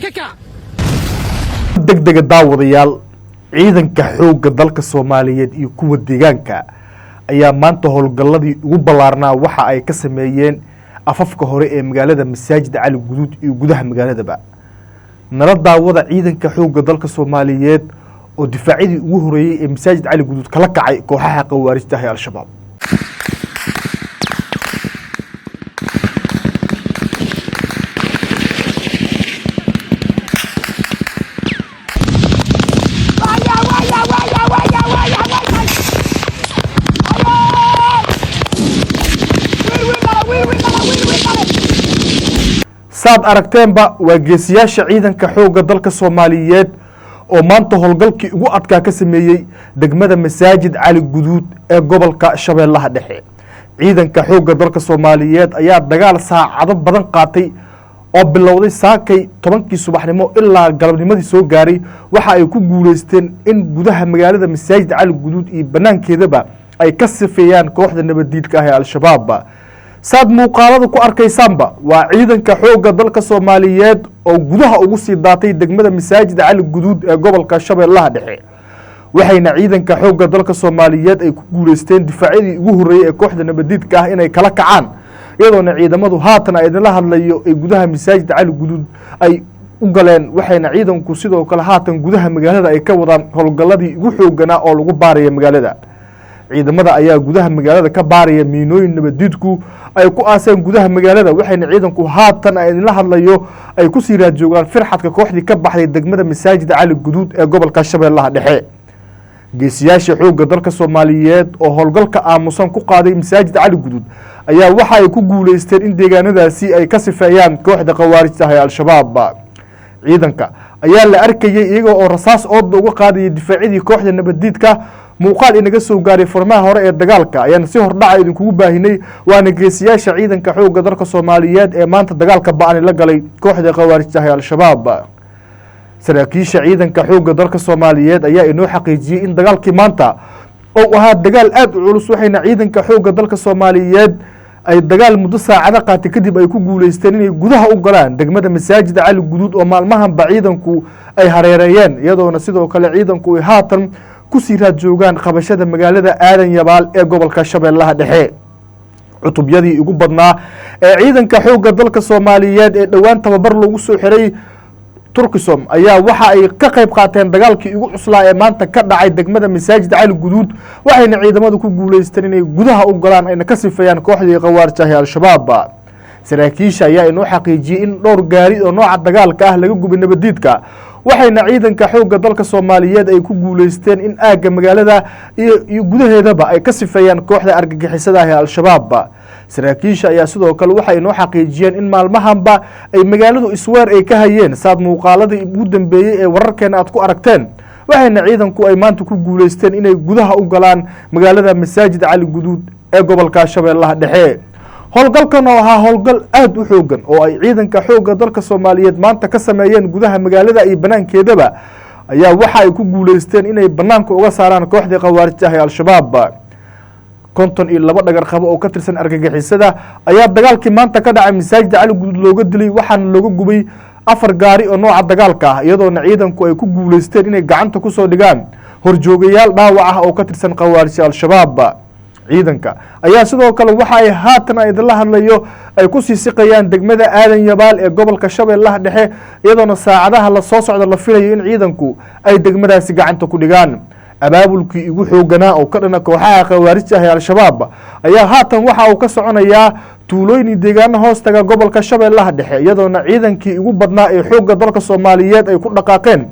Ka kac. Degdega daawadayaal, ciidanka xoogga dalka Soomaaliyeed iyo kuwa deegaanka ayaa maanta howlgalladii ugu ballaarnaa waxa ay ka sameeyeen afafka hore ee magaalada Masaajid Cali Guduud iyo gudaha magaaladaba. Nala daawada ciidanka xoogga dalka Soomaaliyeed oo difaacyadii ugu horeeyey ee Masaajid Cali Guduud kala kacay kooxaha khawaarijta ah ee Al-Shabaab. Saad aragteenba, waa geesiyaasha ciidanka xoogga dalka Soomaaliyeed oo maanta howlgalkii ugu adkaa ka sameeyey degmada Masaajid Cali Guduud ee gobolka Shabeellaha Dhexe. Ciidanka xoogga dalka Soomaaliyeed ayaa dagaal saacado badan qaatay oo bilowday saakay 10kii subaxnimo ilaa galabnimadii soo gaaray waxa ay ku guuleysteen in gudaha magaalada Masaajid Cali Guduud iyo banaankeedaba ay ka sifeeyaan kooxda nabaddiidka ah ee Al-Shabaab. Saad muuqaalada ku arkaysaanba, waa ciidanka xoogga dalka Soomaaliyeed oo gudaha ugu sii daatay degmada Masaajid Cali Guduud ee gobolka Shabeellaha Dhexe, waxayna ciidanka xoogga dalka Soomaaliyeed ay ku guuleysteen difaacyadii ugu horreeyey ee kooxda nabadiidka ah inay kala kacaan, iyadoona ciidamadu haatan ay idinla hadlayo ay gudaha Masaajid Cali Guduud ay u galeen. Waxayna ciidanku sidoo kale haatan gudaha magaalada ay ka wadaan howlgalladii ugu xoogganaa oo lagu baaraya magaalada. Ciidamada ayaa gudaha magaalada ka baaraya miinooyin nabadiidku ay ku aaseen gudaha magaalada, waxayna ciidanku haatan ay idinla hadlayo ay kusii raadjoogaan firxadka kooxdii ka baxday degmada Masaajid Cali Guduud ee gobolka Shabeellaha Dhexe. Geesiyaasha xoogga dalka Soomaaliyeed oo howlgalka aamusan ku qaaday Masaajid Cali Guduud ayaa waxa ay ku guuleysteen in deegaanadaasi ay ka sifeeyaan kooxda khawaarijta ah ee Al-Shabaab. Ciidanka ayaa la arkayey iyaga oo rasaas oodba uga qaadayay difaacyadii kooxda nabaddiidka. Muuqaal inaga soo gaaray furmaha hore ee dagaalka ayaana si hordhaca idinkugu baahinay, waana geesiyaasha ciidanka xoogga dalka Soomaaliyeed ee maanta dagaalka ba-ani la galay kooxda khawaarijta ah ee Al-Shabaab. Saraakiisha ciidanka xoogga dalka Soomaaliyeed ayaa inoo xaqiijiyey in dagaalkii maanta ou ahaa dagaal aada u culus, waxayna ciidanka xoogga dalka Soomaaliyeed ay dagaal muddo saacado qaatay kadib ay ku guuleysteen inay gudaha u galaan degmada Masaajid Cali Guduud oo maalmahanba ciidanku ay hareereeyeen, iyadoona sidoo kale ciidanku ay haatan kusii raad joogaan qabashada magaalada Aadan Yabaal ee gobolka Shabeellaha Dhexe. Cutubyadii ugu badnaa ee ciidanka xoogga dalka Soomaaliyeed ee dhowaan tababar lagu soo xiray Turkisom ayaa waxa ay ka qayb qaateen dagaalkii ugu cuslaa ee maanta ka dhacay degmada Masaajid Cali Guduud, waxayna ciidamadu ku guuleysteen inay gudaha u galaan ayna ka sifeeyaan kooxdii khawaarij ah ee Al-Shabaab. Saraakiisha ayaa inoo xaqiijiyey in dhowr gaari oo nooca dagaalka ah laga gubay nabadiidka, waxayna ciidanka xoogga dalka Soomaaliyeed ay ku guuleysteen in aagga magaalada iyo gudaheedaba ay ka sifeeyaan kooxda argagixisada ah ee Al-Shabaab. Saraakiisha ayaa sidoo kale waxay inoo xaqiijiyeen in maalmahanba ay magaaladu isweer ay ka hayeen, saad muuqaaladii ugu dambeeyey ee wararkeena aad ku aragteen, waxayna ciidanku ay maanta ku guuleysteen inay gudaha u galaan magaalada Masaajid Cali Guduud ee gobolka Shabeellaha Dhexe. Howlgalkan oo ahaa howlgal aada u xoogan oo ay ciidanka xoogga dalka Soomaaliyeed maanta ka sameeyeen gudaha magaalada iyo banaankeedaba ayaa waxa ay ku guuleysteen inay banaanka uga saaraan kooxdii khawaarijta ah ee Al-Shabaab. 52 dhagar qabo oo ka tirsan argagixisada ayaa dagaalkii maanta ka dhacay Masaajida Cali Guduud looga dilay, waxaana looga gubay 4 gaari oo nooca dagaalka ah, iyadoona ciidanku ay ku guuleysteen inay gacanta kusoo dhigaan horjoogayaal dhaawac ah oo ka tirsan khawaarijta Al-Shabaab. Ciidanka ayaa sidoo kale waxa ay haatan idinla hadlayo ay kusii siqayaan degmada Aadan Yabaal ee gobolka Shabeellaha Dhexe, iyadoona saacadaha lasoo socda la filayo in ciidanku ay degmadaasi gacanta ku dhigaan. Abaabulkii ugu xooganaa oo ka dhana kooxaha khawaarijta ah ee Al-Shabaab ayaa haatan waxa uu ka soconayaa tuulooyin iyo deegaano hoos taga gobolka Shabeellaha Dhexe, iyadoona ciidankii ugu badnaa ee xoogga dalka Soomaaliyeed ay ku dhaqaaqeen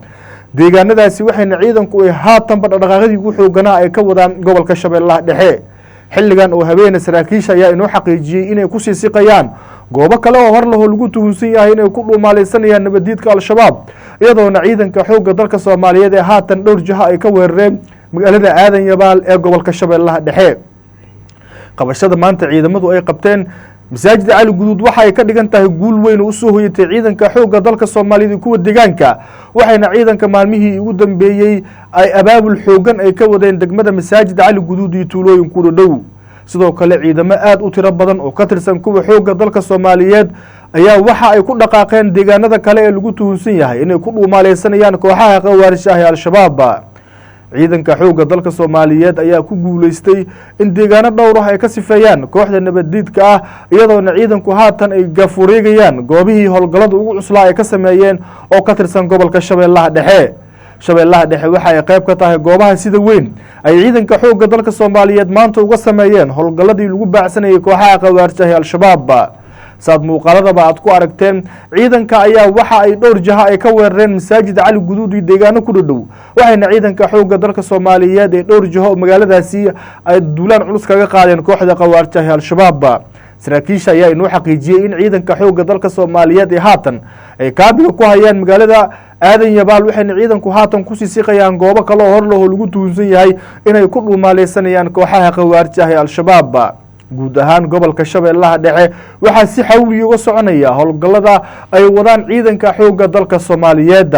deegaanadaasi, waxayna ciidanku ay haatanba dhaqdhaqaaqyadii ugu xooganaa ay ka wadaan gobolka Shabeellaha Dhexe. Xilligan oo habeene saraakiisha ayaa inoo xaqiijiyey inay kusii siqayaan goobo kale oo hor lahoo lagu tuhunsan yahay inay ku dhuumaaleysanayaan nabadiidka Al-Shabaab, iyadoona ciidanka xoogga dalka Soomaaliyeed ee haatan dhowr jiho ay ka weerareen magaalada Aadan Yabaal ee gobolka Shabeellaha Dhexe. Qabashada maanta ciidamadu ay qabteen Masaajid Cali Guduud waxa ay ka dhigan tahay guul weyn oo usoo hoyatay ciidanka xoogga dalka Soomaaliyeed iyo kuwa deegaanka, waxayna ciidanka maalmihii ugu dambeeyey ay abaabul xoogan ay ka wadeen degmada Masaajid Cali Guduud iyo tuulooyin ku dhow. Sidoo kale ciidamo aada u tiro badan oo ka tirsan kuwa xoogga dalka Soomaaliyeed ayaa waxa ay ku dhaqaaqeen deegaanada kale ee lagu tuhunsan yahay inay ku dhuumaaleysanayaan kooxaha khawaarijta ah ee Al-Shabaab. Ciidanka xoogga dalka Soomaaliyeed ayaa ku guuleystay in deegaano dhowr ah ay ka sifeeyaan kooxda nabaddiidka ah, iyadoona ciidanku haatan ay gafureegayaan goobihii howlgallada ugu cuslaa ay ka sameeyeen oo ka tirsan gobolka Shabeellaha Dhexe. Shabeellaha Dhexe waxa ay qayb ka tahay goobaha sida weyn ay ciidanka xoogga dalka Soomaaliyeed maanta uga sameeyeen howlgalladii lagu baacsanayay kooxaha khawaarijta ah ee Al-Shabaab. Saad muuqaaladaba aad ku aragteen, ciidanka ayaa waxa ay dhowr jaha ay ka weerareen masaajid Cali Guduud iyo deegaano ku dhadhow, waxayna ciidanka xoogga dalka Soomaaliyeed ee dhowr jaho oo magaaladaasi ay duulaan culus kaga qaadeen kooxda khawaarijta ah ee Al-Shabaab. Saraakiisha ayaa inoo xaqiijiyey in ciidanka xoogga dalka Soomaaliyeed ee haatan ay kaabiga ku hayaan magaalada Aadan Yabaal, waxayna ciidanku haatan kusii siqayaan goobo kale oo hor lehoo lagu tuhunsan yahay inay ku dhuumaaleysanayaan kooxaha khawaarijta ah ee Al-Shabaab. Guud ahaan gobolka Shabeellaha Dhexe waxaa si xawli uga soconaya howlgallada ay wadaan ciidanka xoogga dalka Soomaaliyeed,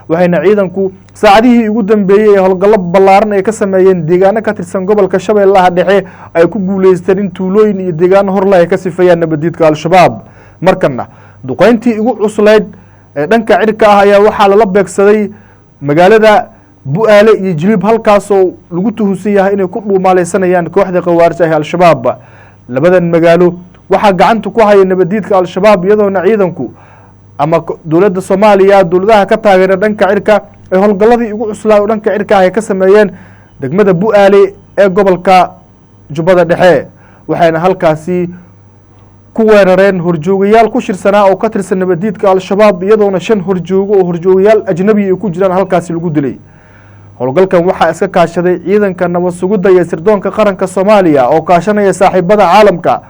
waxayna ciidanku saacadihii ugu dambeeyey ee howlgallo ballaaran ay ka sameeyeen deegaano ka tirsan gobolka Shabeellaha Dhexe ay ku guuleysteen in tuulooyin iyo deegaano horle ay ka sifeeyaan nabadiidka Al-Shabaab. Markana duqeyntii ugu cuslayd ee dhanka cirka ah ayaa waxaa lala beegsaday magaalada Bu-aale iyo Jiliib, halkaasoo lagu tuhunsan yahay inay ku dhuumaaleysanayaan kooxda khawaarijta ah ee Al-Shabaab. Labadan magaalo waxaa gacanta ku haya nabadiidka Al-Shabaab, iyadoona ciidanku ama dowladda Soomaaliya dowladaha ka taageera dhanka cirka ay howlgalladii ugu cuslaa oo dhanka cirka ah ay ka sameeyeen degmada Bu-aale ee gobolka Jubbada Dhexe, waxayna halkaasi ku weerareen horjoogayaal ku shirsanaa oo ka tirsan nabadiidka Al-Shabaab, iyadoona 5 horjoogo oo horjoogayaal ajnabi ay ku jiraan halkaasi lagu dilay. Howlgalkan waxaa iska kaashaday ciidanka nabad sugidda iyo sirdoonka qaranka Soomaaliya oo kaashanaya saaxiibada caalamka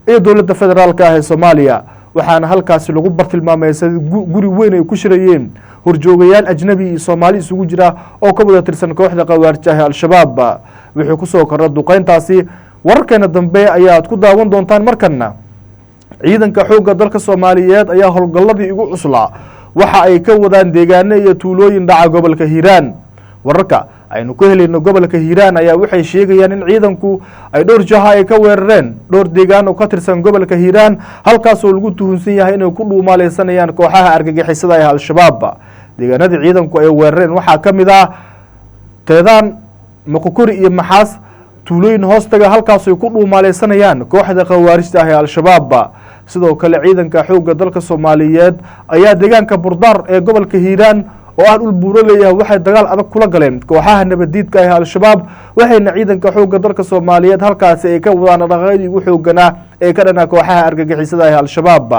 iyo dowladda federaalka ah ee Soomaaliya, waxaana halkaasi lagu bartilmaameysaday guri weyn ay ku shirayeen horjoogayaal ajnabi iyo Soomaali isugu jira oo ka wada tirsan kooxda khawaarijta ah ee Al-Shabaab. Wuxuu kusoo kordha duqeyntaasi wararkeena dambe ayaad ku daawan doontaan. Markana ciidanka xoogga dalka Soomaaliyeed ayaa howlgalladii ugu cuslaa waxa ay ka wadaan deegaano iyo tuulooyin dhaca gobolka Hiiraan. Wararka aynu ku helayno gobolka Hiiraan ayaa waxay sheegayaan in ciidanku ay dhowr jaha ay ka weerareen dhowr deegaan oo ka tirsan gobolka Hiiraan, halkaasoo lagu tuhunsan yahay inay ku dhuumaaleysanayaan kooxaha argagixisada ee Al-Shabaab. Deegaanadii ciidanku ay weerareen waxaa ka mid ah Teedaan, Moqokori iyo Maxaas, tuulooyin hoostaga halkaasay ku dhuumaaleysanayaan kooxda khawaarijta ah ee Al-Shabaab. Sidoo kale ciidanka xoogga dalka Soomaaliyeed ayaa deegaanka Burdaar ee gobolka Hiiraan oo ah dhul buuro leeyahay waxay dagaal adag kula galeen kooxaha nabadiidka ah ee Al-Shabaab, waxayna ciidanka xoogga dalka Soomaaliyeed halkaasi ay ka wadaan dhaqaaqyadii ugu xooganaa ee ka dhanaa kooxaha argagixisada ah ee Al-Shabaab.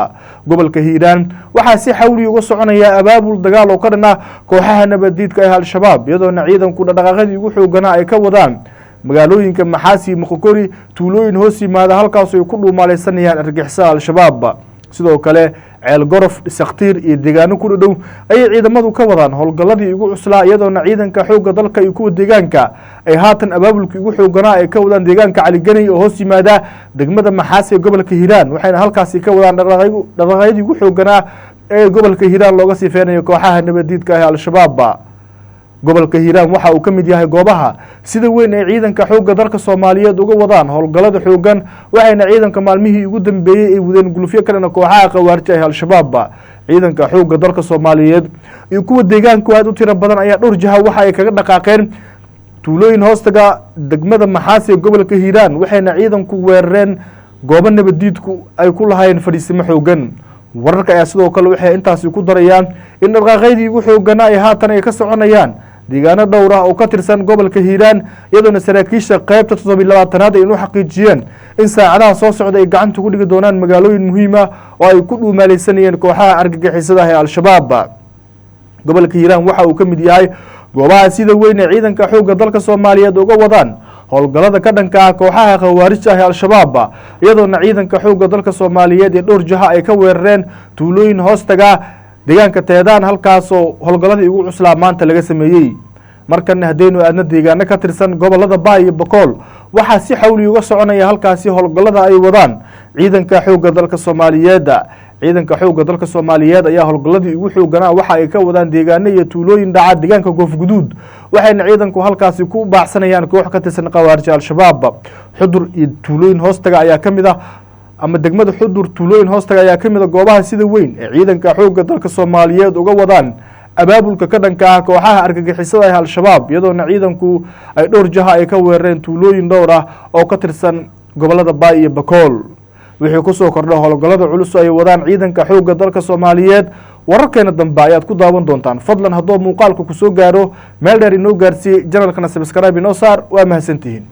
Gobolka Hiiraan waxaa si xawli uga soconaya abaabul dagaal oo ka dhan ah kooxaha nabadiidka ah ee Al-Shabaab, iyadoona ciidanku dhaqaaqyadii ugu xooganaa ay ka wadaan magaalooyinka Maxaasi, Moqokori, tuulooyin hoos yimaada halkaas ay ku dhuumaaleysanayaan argagixisada Al-Shabaab. Sidoo kale Ceel Gorof, Sakhtiir iyo deegaano ku dhadhow ayay ciidamadu ka wadaan howlgalladii ugu cuslaa, iyadoona ciidanka xoogga dalka iyo kuwa deegaanka ay haatan abaabulkii ugu xooganaa ay ka wadaan deegaanka Caliganey oo hoos yimaada degmada Maxaas ee gobolka Hiiraan, waxayna halkaasi ka wadaan dhaqaaqyadii ugu xooganaa ee gobolka Hiiraan looga sifeynayo kooxaha nabadiidka ah ee Al-Shabaab. Gobolka Hiiraan waxa uu ka mid yahay goobaha sida weyn ay ciidanka xoogga dalka Soomaaliyeed uga wadaan howlgallada xoogan, waxayna ciidanka maalmihii ugu dambeeyey ay wadeen gulufyo kalena kooxaha khawaarijta ah Al-Shabaab. Ciidanka xoogga dalka Soomaaliyeed iyo kuwa deegaanku aad u tiro badan ayaa dhowr jaha waxa ay kaga dhaqaaqeen tuulooyin hoostaga degmada Maxaas ee gobolka Hiiraan, waxayna ciidanku weerareen goobo nabadiidku ay ku lahaayeen fadhiisimo xoogan. Wararka ayaa sidoo kale waxay intaasi ku darayaan in dhaqaaqyadii ugu xooganaa ay haatan ay ka soconayaan deegaano dhowr ah oo ka tirsan gobolka Hiiraan, iyadoona saraakiisha qaybta 27aad ay inuu xaqiijiyeen in saacadaha soo socda ay gacanta ku dhigi doonaan magaalooyin muhiim ah oo ay ku dhuumaaleysanayeen kooxaha argagixisada ah ee Al-Shabaab. Gobolka Hiiraan waxa uu ka mid yahay goobaha sida weyn ee ciidanka xoogga dalka Soomaaliyeed uga wadaan howlgallada ka dhanka ah kooxaha khawaarijta ah ee Al-Shabaab, iyadoona ciidanka xoogga dalka Soomaaliyeed ee dhowr jaha ay ka weerareen tuulooyin hoostaga deegaanka Teedaan, halkaasoo howlgalladii ugu cuslaa maanta laga sameeyey. Markana haddaynu aadno deegaano ka tirsan gobolada Baay iyo Bakool, waxaa si xawli uga soconaya halkaasi howlgallada ay wadaan ciidanka xoogga dalka Soomaaliyeed. Ciidanka xoogga dalka Soomaaliyeed ayaa howlgalladii ugu xooganaa waxa ay ka wadaan deegaano iyo tuulooyin dhaca deegaanka Koonfurguduud, waxayna ciidanku halkaasi ku baacsanayaan koox ka tirsan khawaarijta Al-Shabaab. Xudur iyo tuulooyin hoostaga ayaa ka mid ah Ama degmada Xudur tuulooyin hoostaga ayaa ka mid a goobaha sida weyn ee ciidanka xoogga dalka Soomaaliyeed uga wadaan abaabulka ka dhanka ah kooxaha argagixisada ee Al-Shabaab, iyadoona ciidanku ay dhowr jaha ay ka weerareen tuulooyin dhowr ah oo ka tirsan gobolada Baay iyo Bakool. Wixii kusoo kordha howlgallada culus ay wadaan ciidanka xoogga dalka Soomaaliyeed, wararkeena dambe ayaad ku daawan doontaan. Fadlan haddoo muuqaalka kusoo gaaro, meel dheer inoo gaarsiiyey, channelkana subscribe inoo saar. Waa mahadsantihiin.